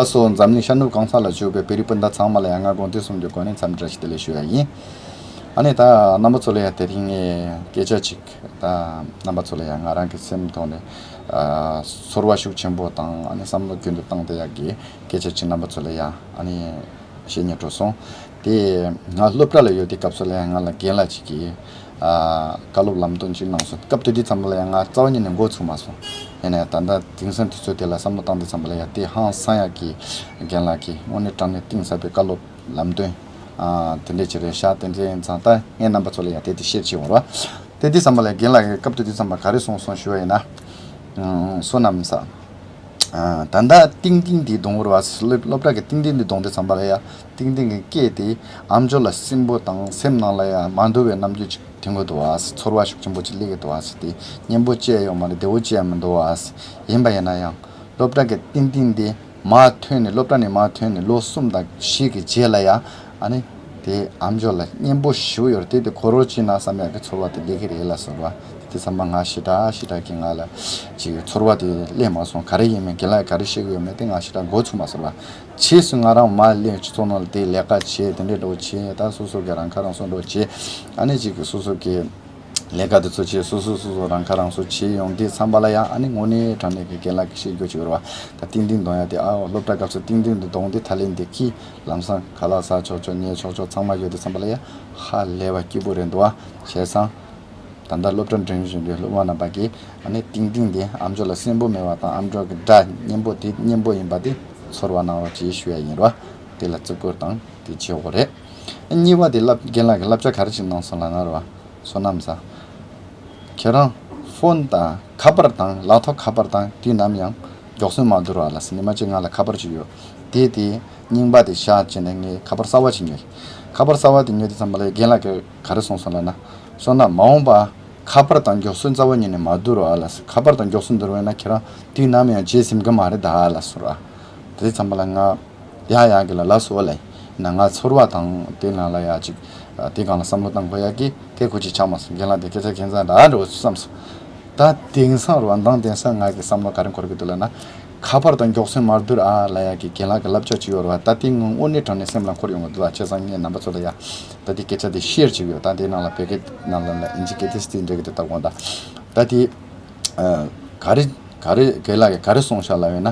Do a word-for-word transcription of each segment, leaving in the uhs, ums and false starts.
སོ་འཛམ་གླིང་ཤར་ནུབ་གང་ས་ལ་བཞུགས་པའི་བོད་རིགས་སྤུན་ཟླ་ཚང་མ་ལ་ཡང་ང་དགོངས་དོན་གསུམ་གྱི་སྒོ་ནས་འཚམས་འདྲི་བཀྲ་ཤིས་བདེ་ལེགས་ཞུ་ཡ་ཡིན། ཨ་ནི་ད་རྣམ་པ་ཚོ་ལ་ཡང་དེ་རིང་ངས་སྐད་ཆ་ཅིག་ད་རྣམ་པ་ཚོ་ལ་ཡང་ང་རང་གི་སེམས་ཐོག་ནས་ཨ་ཚོར་བ་ཤུགས་ཆེན་པོ་དང་ཨ་ནི་བསམ་བློ་རྒྱུན་དུ་བཏང་བསྡད་ཡག་གི་སྐད་ཆ་ཅིག་རྣམ་པ་ཚོ་ལ་ཡང་ཨ་ནི་བཤད་སྙིང་བྲོ་སོང་། དེ་ང་སློབ་གྲྭ་ལ་ཡོད་དུས་སྐབས་སུ་ལ་ཡང་ང་ལ་རྒན་ལགས་ཅིག་གིས་ཨ་བཀའ་སློབ་ལམ་སྟོན་ཅིག་གནང་སོང་། སྐབས་དེ་དུས་ཙམ་པ་ལ་ཡང་ང་རྩ་བ་ཉིད་ནས་མགོ་ཚོས་མ་སོང་། ཡིན་ནའི་ད་ལྟ་དེང་སང་དུས་ཚོད་དེ་ལ་བསམ་བློ་བཏང་དུས་ཙམ་པ་ལ་ཡང་དེ་ཧང་སང་ཡག་གི་རྒན་ལགས་ཀྱིས་དངོས་གནས་དྲང་གནས་གཏིང་ཟབ་པའི་བཀའ་སློབ་ལམ་སྟོན་ཨ་དེ་འདྲས་ཅིག་རེད་ཤག་དེ་འདྲས་ཡིན་ཙང་ད་ངས་རྣམ་པ་ཚོ་ལ་ཡང་དེ་དེ་ཤེར་བྱེད་འོང་རོགས། དེ་དུས་ཙམ་པ་ལ་རྒན་ལགས་ཀྱིས་སྐབས་དེ་དུས་ཙམ་པ་ག་རེ་གསུངས་སོང་ཞུ་བ་ཡིན་ན། ཨ་བསོད་ནམས་ས། ཨ་ད་ལྟ་ཏིང་ཏིང་འདི་གདོང་བོར་བ། སློབ་སློབ་གྲྭ་གི་ཏིང་ཏིང་འདི་གདོང་དེ་ཙམ་པ་ལ་ཡ། ཏིང་ཏིང་གི་སྐད་དེ་ཨམ་ཅོག་ལ་སིམ་པོ་དང་སེམས་ནང་ལ་ཡ་མ་འདུག་པའི་རྣམ་འགྱུར་ཅིག་ཐོན་གི་འདུག་བ། ཚོར་བ་ཤུགས་ཆེན་པོ་ཅིག་སླེབས་ཀྱི་འདུག་བ། དེ་སྙན་པོ་བྱས་ཡོད་མ་རེད། བདེ་བོ་བྱས་མི་འདུག་བ། ཡིན་པ་ཡིན་ན་ཡང་སློབ་གྲྭ་གི་ཏིང་ཏིང་དེ་མར་ཐོན་ནས་སློབ་གྲྭ་ནས་མར་ཐོན་ནས་ལོ་གསུམ་དང་བཞི་གི་རྗེས་ལ་ཡ་ཨ་ནི། དེ་ཨམ་ཅོག་ལ་སྙན་པོ་ཞེ་པོ་ཡོད་རེད། དེ་དེ་གོ་རོགས་བྱས་ན་བསམ་ཡག་གི་ཚོར་བ་དེ་སླེབས་ཀྱི་རེད་ལ་ཟེར་བ། དེ་བསམ་པ་ང་ཞེ་དྲག་ཞེ་དྲག་གི་ང་ལ་ཅིག་ཚོར་བ་དེ་སླེབས་མ་སོང་། ག་རེ་ཡིན་མིན་རྒན་ལགས་ག་རེ་བཤད་གི་ཡོད་མེད་དེ་ང་ཞེ་དྲག་མགོ་ཚོས་མ་སོང་བ། རྗེས་སུ་ང་རང་མར་སླེབས་སྤྱི་ཚོགས་ནང་ལ་དེ་ལས་ཀ་བྱས་དེ་འདྲས་འགྲོ་བྱས་ད་སོ་སོ་གི་རང་ཁ་རང་གསོ་འགྲོ་བྱས་ཨ་ནི་ཅིག་གི་སོ་སོ་གི་ལས་ཀ་དེ་ཚོ་བྱས་སོ་སོ་སོ་སོ་རང་ཁ་རང་གསོ་བྱས་ཡོང་དུས་ཙམ་པ་ལ་ཡང་ཨ་ནི་དངོས་གནས་དྲང་གནས་ཀྱི་རྒན་ལགས་ཀྱིས་བཤད་རྒྱུ་ཅིག་ཡོད་རེད་བ། ད་ཏིང་ཏིང་གདོང་ཡ་དེ་ཨ་སློབ་གྲྭ་སྐབས་སུ་ཏིང་ཏིང་དུ་གདོང་དེ་ད་ལན་དེ་ཁྱི་ལམ་སང་ཁ་ལག་ཟ་ཆོག་ཆོག་ཉལ་ཆོག་ཆོག་ཚང་མ་ཡོད་དུས་ཙམ་པ་ལ་ཡ་ཧ་ལས་པ་སྐྱིད་པོ་རེད་འདུག་བ། བྱས་ཙང་ད་ལྟ་སློབ་གྲྭ་འགྲིམ་བཞིན་པའི་སློབ་མ་རྣམ་པ་གིས་ཨ་ནི་ཏིང་ཏིང་དེ་ཨམ་ཅོག་ལ་སིམ་པོ་མེད་པ་དང་ཨམ་ཅོག་གི་སྒྲ་སྙན་པོ་དེ་སྙན་པོ་ཡིན་པ་དེ་ཚོར་བ་གནང་རོགས་ཅེས་ཞུ་ཡ་ཡིན་རོ། དེ་ལ་བརྩི་བཀུར་དང་དེ་བྱེད་དགོས་རེད། གཉིས་པ་དེ་བསླབ་རྒན་ལགས་ཀྱིས་བསླབ་བྱ་ག་རེ་ཞིག་གནང་སོང་ལབ་ན་རོ། བསོད་ནམས་ས། ཁྱེད་རང་ཕོན་དང་ཁ་པར་དང་ལག་ཐོག་ཁ་པར་དང་དུས་ནམ་ཡང་མགྱོགས་སོན་མ་བསྡུར་བ་ལ་ཟེར། ཉི་མ་གཅིག་ང་ལ་ཁ་པར་ཅིག་ཡོད། དེ་དེ་རྙིང་པ་དེ་བཞག་བྱས་ནས་ངས་ཁ་པར་གསར་པ་ཅིག་ཉོས། ཁ་པར་གསར་པ་དེ་ཉོས་དུས་ཙམ་པ་ལ་རྒན་ལགས་ཀྱིས་ག་རེ་གསུངས་སོང་ལབ་ན། བསོད་ནམས་མ་འོངས་པ་ཁ་པར་དང་མགྱོགས་སོན་རྩ་བ་ཉིད་ནས་མ་བསྡུར་བ་ལ་ཟེར། ཁ་པར་དང་མགྱོགས་སོན་བསྡུར་བ་ཡིན་ན་ཁྱེད་རང་དུས་ནམ་ཡང་རྗེས་ཟིན་གི་མ་རེད་ད་ལ་ཟེར་བ། དེ་དུས་ཙམ་པ་ལ་ང་། ཡ་ཡ་གི་ལ་ལ་སོ་ལེ། ན་ང་ཚོར་བ་དང་དེ་ནང་ལ་ཡ་ཅིག་དེ་སྒང་ལ་བསམ་བློ་བཏང་དགོས་ཡ་གི་དེ་ཁོ་ཅིག་ཆགས་མ་སོང་། རྒན་ལགས་དེ་སྐད་ཆ་ཁྱད་མཚར་འདྲ་འགྲོ་བསམ་སོང་། ད་དེང་སང་རུ་བ་མདང་དེང་སང་ང་གི་བསམ་བློ་ག་རེ་འཁོར་གི་འདུག་ལབ་ན། ཁ་པར་དང་མགྱོགས་སོན་མར་བསྡུར་ཨ་ལ་ཡ་གི་རྒན་ལགས་ཀྱི་བསླབ་བྱ་ཅིག་ཡོད་རུ་བ། ད་དེ་ངོ་དངོས་གནས་དྲང་གནས་སེམས་ལ་འཁོར་ཡོང་གི་འདུག་ཨ། བྱས་ཙང་ངས་རྣམ་པ་ཚོ་ལ་ཡ་ད་དེ་སྐད་ཆ་དེ་ཤེར་ཅིག་ཡོད། ད་དེ་ནང་ལ་བོད་སྐད་ནང་ལ་ལ་ཨིན་ཇི་སྐད་དེ་སྟེ་འདྲ་གི་དེ་ལྟ་དགོངས་ད། ད་དེ། ཨ་ག་རེ་ག་རེ་རྒན་ལགས་ཀྱིས་ག་རེ་གསུངས་ཤག་ལབ་ཡོད་ན།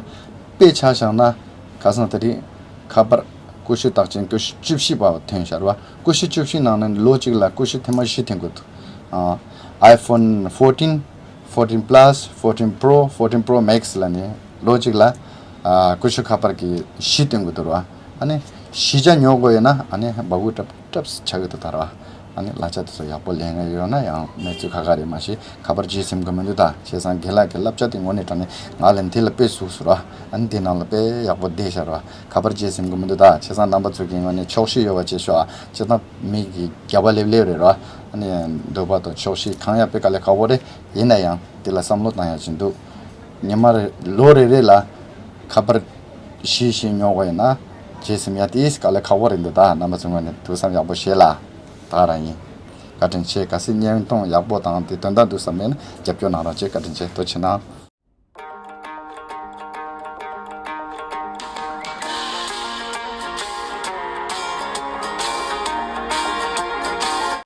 དཔེ་ཆ་བཞག་ན་ཁ་སང་དེ་རིང་ཁ་པར་ཀུ་ཤུ་རྟགས་ཅན་ཀུ་ཤུ་བཅུ་བཞི་པ་ཐོན་ཤག་རེད་བ། ཀུ་ཤུ་བཅུ་བཞི་ནང་ནས་ལོ་གཅིག་ལ་ཀུ་ཤུ་ཐེངས་མ་བཞི་ཐོན་གི་འདུག་ཨ་iPhone fourteen, fourteen Plus, fourteen Pro, fourteen Pro Max ལབ་ནས་ལོ་གཅིག་ལ་ཨ་ཀུ་ཤུ་ཁ་པར་གྱི་བཞི་ཐོན་གི་འདུག་རེད་བ། ཨ་ནི་བཞི་ཆ་ཉོ་དགོས་ཡོད་ན་ཨ་ནི་འབབ་གུ་སྲབ་སྲབ་ཆགས་ཀྱི་འདུག་ད་ར། ཨ་ནི་གླ་ཆ་དེ་ཚོ་ཡག་པོ་ལེན་ཡོད་ན་ཡང་གནས་ཚུལ་ཁག་ཁག་རེད། མ་གཞི་ཁ་པར་རྗེས་ཟིན་གི་མི་འདུག་ད་བྱས་ཙང་རྒན་ལགས་ཀྱི་བསླབ་བྱ་དེ་དངོས་གནས་དྲང་གནས་ང་ལ་འདི་ལ་དཔེ་ཟུག་སོང་ར། ཨ་ནི་འདི་ནང་ལ་དཔེ་ཡག་པོ་བསྡད་ཤག་ར། ཁ་པར་རྗེས་ཟིན་གི་མི་འདུག་ད་བྱས་ཙང་རྣམ་པ་ཚོ་གི་ངོས་ནས་ཆོག་ཤེས་ཡོད་པ་བྱེད་ཤོག་ཨ། བྱས་ཙང་མི་གི་རྒྱབ་པ་ལེབ་ལེབ་རེད་ར། ཨ་ནི་འདོད་པ་དང་ཆོག་ཤེས་གང་ཡང་དཔེ་དཀའ་ལས་ཁག་པོ་རེད། ཡིན་ན་ཡང་འདི་ལ་བསམ་བློ་བཏང་ཡག་ཅིག་འདུག་ཉི་མ་རེ་ལོ་རེ་རེ་ལ་ཁ་པར་བཞི་བཞི་ཉོ་དགོས་ཡིན་ན་རྗེས་ཟིན་ཡ་དེ་དཀའ་ལས་ཁག་པོ་རེད་འདུག་ད་རྣམ་པ་ཚོ་ངོས་ནས་ཐུགས་བསམ་ཡག་པོ་བཞེས་ལ། ད་རང་ཡིན། བཀའ་དྲིན་ཆེ། གལ་སྲིད་བརྙན་ཐུང་ཡག་པོ་དང་དེ་དོན་དག་འདུག་བསམ་ཡོད་ན་རྒྱབ་སྐྱོར་གནང་རོགས་བྱེད། བཀའ་དྲིན་ཆེ། ཐུགས་རྗེ་གནང་།